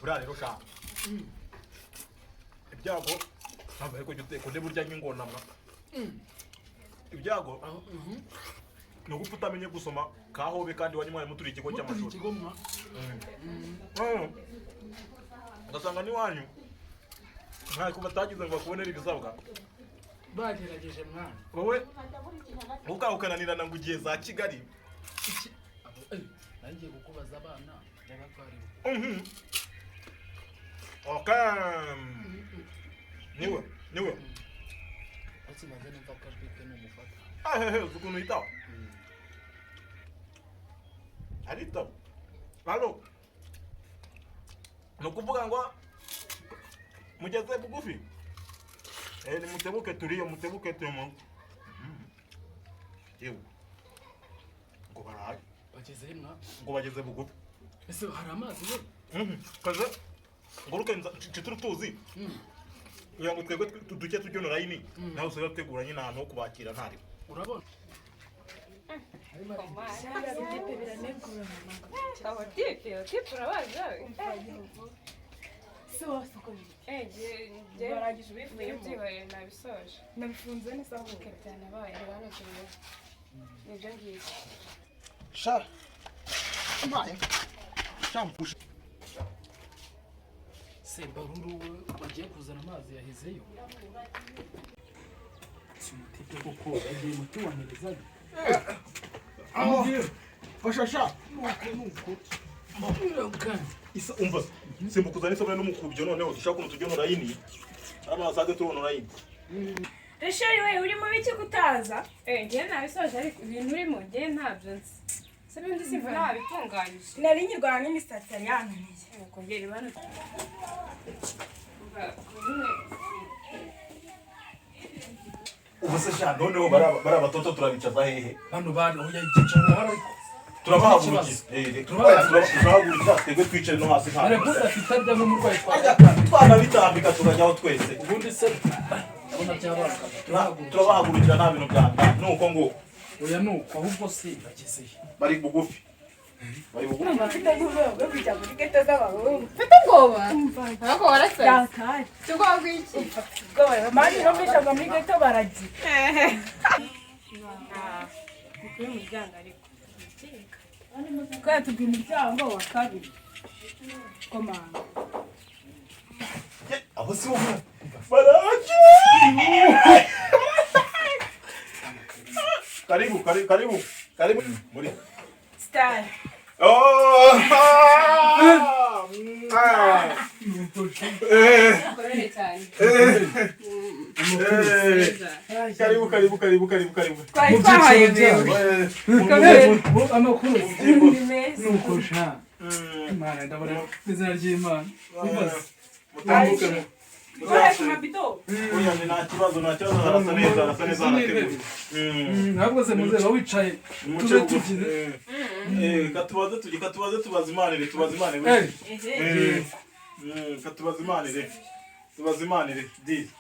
Buriya rero sha, ibyago ntabwo ariko jya uteka undi burya nk'ingona mwa. Ibyago ni ugupfa utamenye gusoma kahobe, kandi wanyu mwari muturiye ikigo Muturi cy'amashuri. Ikigo mwa. Ugasanga n'iwanyu ntako batagize ngo bakubonere ibisabwa. Bagerageje mwana. Wowe ubwawe ukananirana ngo ugiye za Kigali. Iki nangiye kukubaza abana y'abatwariwe. Okay, niwe niwe. Ariko maze numva akajwi ke numufata. Ahehe, uzi ukuntu yitaba, aritaba. Allo, ni ukuvuga ngo mugeze bugufi, nimutebuke, turiyo, mutebuke, turimo. Yewe, ngo baraye. Bageze mwa. Ngo bageze bugufi. Ese hari amazi we? Kaze nguruke nshiture tuzi kugira ngo twebwe duke tujye online, nawe usigaye utegura nyine ahantu ho kubakira ntari. Urabona. Ibipe biranegura. Abatipe, abatipe urabazi nawe? Si wose uko biri. Njye Barangije ubivuyemo? Byihoreye, nabisoje. Nabifunze neza ahubwo. Byanabaye rero, hano turi nibyo ngibyo. Sha, mbaye shampusha. Sembaruru we bagiye kuzana amazi yahezeyo. Si umutipe koko yagiye muti wanerezaga. Fasha sha. Nuko nuko. Isa umva, simbuka uzane isabune n'umukubyo, noneho dushaka ukuntu tujya online, hano hasanzwe turi online. Risheri we, uri mu biki kutaza? Njye nabisoje, ariko ibintu urimo njye ntabyo nzi. Se bindi simbona wabitunganyije. Nari nyirwana n'imisatsi yari yananiye. Kongera ibano. Umva, nyine. Ubu se sha, noneho bari abatoto turabicaza hehe? Bano bari aho yagicara hari ariko. Turabahagurukira. Turabahagurukira. Turabahagurukira twebwe twicare no hasi nta. Dore ko afite arya nk'umurwayi. Twanabitambika tukajyaho twese. Ubundi se ndabona byabanga. Turabahagurukira, nta bintu bya nuko ngo. Oya, nuko ahubwo se bagezeyo? Bari bugufi, bari bugufi. Numva mfite n'ubwoba bwo kujya muri ghetto z'abahungu. Ufite ubwoba? Ntabwo warasaze. Yakari. Ufite ubwoba bw'iki? Ubwoba. Mani numvise ngo muri ghetto baragiye. Ni kuri muryango ariko. Kubera tubwira umuryango wa kabiri. Komanga. Aho si wowe baraje. Karibu, karibu, karibu, karibu muri. Star. Oh! Ukorere cyane. Karibu, karibu, karibu, karibu, karibu. Twari twahayobewe. Amakuru? Ni meza. Nuko sha. Imana, ndabona izina ry'Imana. Umbaze. Mutambuke. Twari ku mabido. Oya, nta kibazo, nta kibazo, harasa neza, harasa neza, harateguye. Ntabwo se muzeba wicaye. Muce Tube bugufi. tugize. Katubaze tujye, katubaze tubazimanire, tubazimanire. Katubazimanire, tubazimanire di.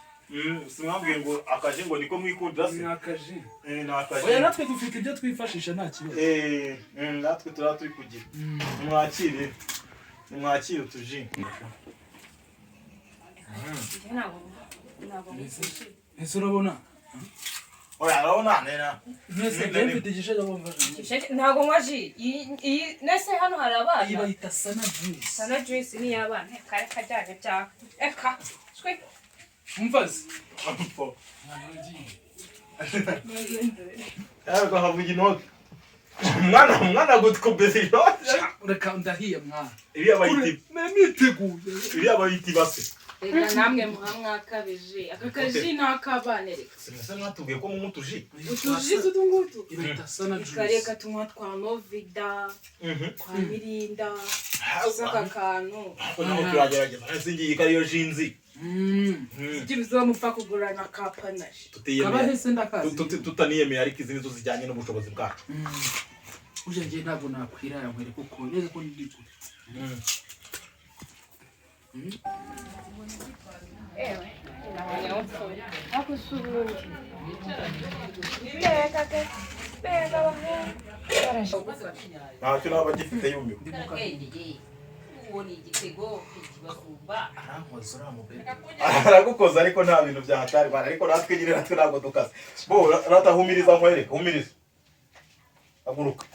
Simwambwiye ngo akaje ngo niko mwikundira se? Ni akaji. Ni akaje. Oya, natwe dufite ibyo twifashisha, nta kibazo. Natwe turaba turi kugira. Nimwakire, nimwakire utuji. Njye ntabwo ngushije. Ese urabona? Oya, urabona nena. Mwese njye mfite igisheke bumva. Ntabwo nywa ji. Iyi nese hano hari Iyi abana. bayita sana juice. Sana juice ni iy'abana. Reka reka, ajyanye byawe. Reka. Shwi. Umvaze. Ampo. Mwana wagiye. Yawe havuga inoti. Umwana, umwana gutwubeza inoti. Reka, ndahiye mwana. Iriya bayita Niteguye. Iriya bayita ibase. Reka namwe muha mwakabije, aka kaji ni ak'abana reka. Sinese mwatubwiye ko munywa utuji. Utuji tutu ngutu. Iyi bayita sana Reka juice. reka, tunywa twa Novida, twa Mirinda, aka kantu. Ariko naho turagerageza. Ese ngiyi ko ariyo jinzi. Ibyo mupfa kugurana ka Panache. Tutiyemeye. Kabahe se ndakazi. Tutaniyemeye, ariko izi nizo zijyanye n'ubushobozi bwacu. Uje njye ntabwo nakwirara nkwereka uko neza ko ndi kure. Ewe. Nabonye aho mfuye. Ariko si ubundi. Mbega ke. Mbega abahungu. Ntacyo naba gifite, yumiwe. Ndi mu kazi. Uwo ni igitego ikibasumba. Arankoza uriya mubebe, aragukoza, ariko nta bintu bya hatari bana. Ariko natwe nyine, natwe ntabwo dukaze bo. Rata humiriza, nkwereke, humiriza, haguruka.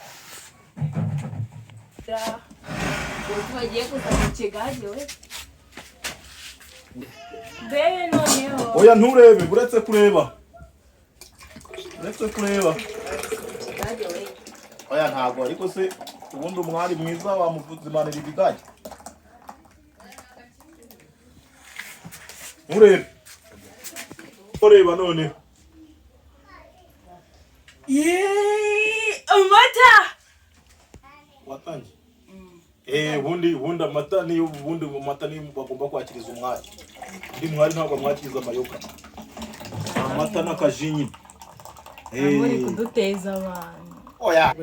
Ubu bagiye kuza mu kigage we. Mbere noneho. Oya, nturebe, uretse kureba, uretse kureba. Kigage we. Oya, ntabwo. Ariko se ubundi umwari mwiza wamuzimanira ibigage? Nturebe, ureba noneho. Yeee, amata. Watangiye. Ubundi amata niyo, ubundi amata niyo bagomba kwakiriza umwari. Undi mwari ntabwo amwakiriza amayoga, amata n'akajinyi. Muri kuduteza abantu. Oya.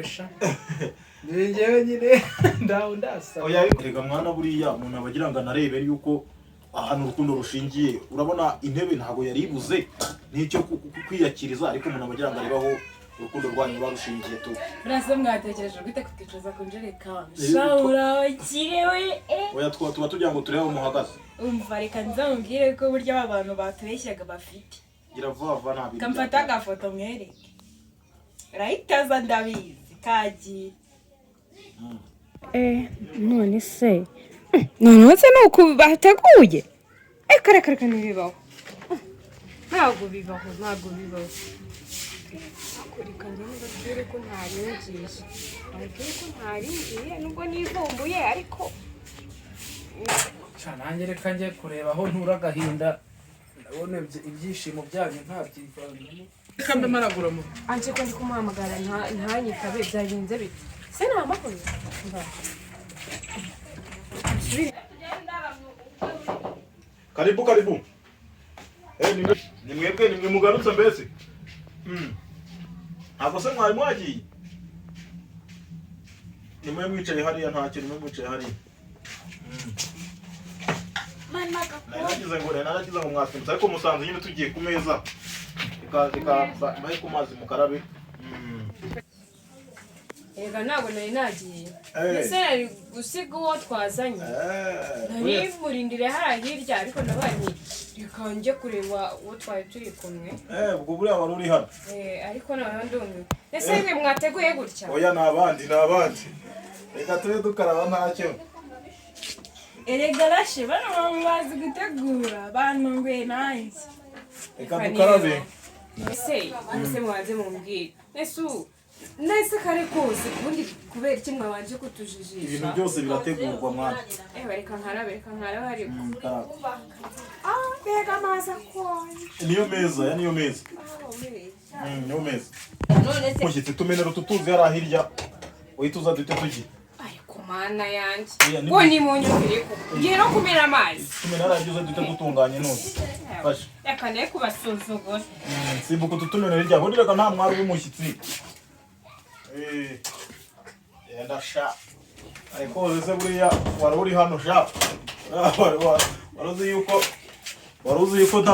Ni njyewe nyine ndaho ndasa. Oya, ariko rega mwana, buriya umuntu aba agira ngo anarebe yuko ahantu urukundo rushingiye. Urabona intebe ntabwo yari ibuze n'icyo kwiyakiriza, ariko umuntu aba agira ngo arebe aho urukundo rwanyu ruba rushingiye tu. Murase mwatekereje gute kutwicaza ku njerekani? Shawura abakire we eh. Oya, tuba tugira ngo turebe aho muhagaze. Umva, reka nzamubwire ko burya aba bantu batubeshyaga bafite. Gira vuba vuba, nta bintu. Kamfata agafoto mwereke. Rahita aza, ndabizi kagiye. None se, noneho se ni uku bateguye? Reka reka reka, ntibibaho, ntabwo bibaho, ntabwo bibaho. Reka njye mbabwire ko ntaringiye, mbabwire ko ntaringiye nubwo nivumbuye, ariko Sha, nanjye reka njye kureba aho ntura agahinda. Ndabona ibyishimo byanyu ntabyivanamo. Reka mbe maragura mu anje ko ndi kumuhamagara ntanyitabe, byagenze bite se? Ni amakuru mba. Karibu, karibu. Ni mwebwe, ni mwe mugarutse mbese? Ntabwo se mwari mwagiye? Ni mwe mwicaye hariya, ntacyo, ni mwe mwicaye hariya. Nari nagize ngo mwasimbutse, ariko musanze nyine tugiye ku meza. Reka mbahe ku mazi mukarabe. Erega ntabwo nari nagiye. Eh. Mbese nari gusiga uwo twazanye? Eh. Nari murindire hariya hirya, ariko ndabaye nti reka njye kureba uwo twari turi kumwe. Ubwo buriya wari uri hano. Ariko noneho ndumiwe. Ese mwe mwateguye gutya? Oya, ni abandi, ni abandi. Reka tube dukaraba, ntacyo. Erega rashe bano bantu bazi gutegura, bantunguye nanjye. Reka dukarabe. Ese mwanze mumbwire, ese ubu nese kare kose ubundi kubera iki mwabanje kutujijisha? Ibintu byose birategurwa, mwana. Reka nkarabe, reka nkarabe ariko. Karaba. Ah, mbega amazi akonje! Niyo meza ya, niyo meza. Ah, we. Niyo meza. None se Mushyitsi, tumenera utu tuzi hariya hirya, uhita uza duhite tugiye. Ariko mana yanjye! Oya, Ngo nimunyumvire ko ngiye no kumena amazi. Tumena hariya hirya, uze duhite dutunganye none. Fasha. Reka ne kubasuzugura. Simbuka utu tumenera hirya, ubundi reka nta mwari w'umushyitsi. Yenda sha. Ariko se buriya wari uri hano sha? Wari uzi yuko nta